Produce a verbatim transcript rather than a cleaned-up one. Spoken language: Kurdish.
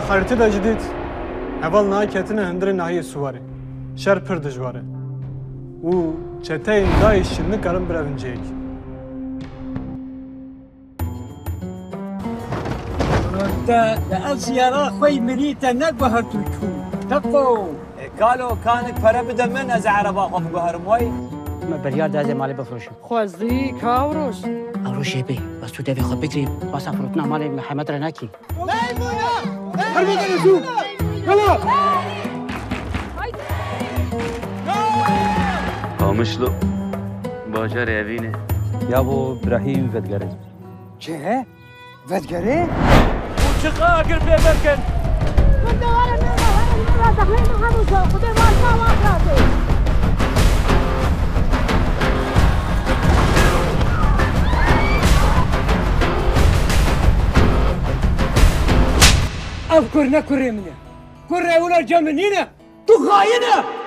Xerîtê de jî dît, heval niha ketine hundirê nahiyê Siwarê. Şer pir dijwar e. Û çeteyên DAIŞ jî nikarin birevin cihekî. Te, te ev ziyara xwe yî mirî te neguhertû çû. Te qo. E, kalo, kanik pere bide min, ez ê ereba xwe biguherim wey. Me biryar da ez ê malê bifroşim. Xwezî ka ew roj. Ew roj jê bê, bes tu devê xwe bigirî, basa firotina malê Mihemed re nekî. Qamişlo, bajarê Evînê. Ya bo Brahîm vedigerin. Çi he? Vedigerê? Û çiqa agir pê bikin. Ev kur ne kurê min e. Kurê wila cem min nîne. Tu xayîn e.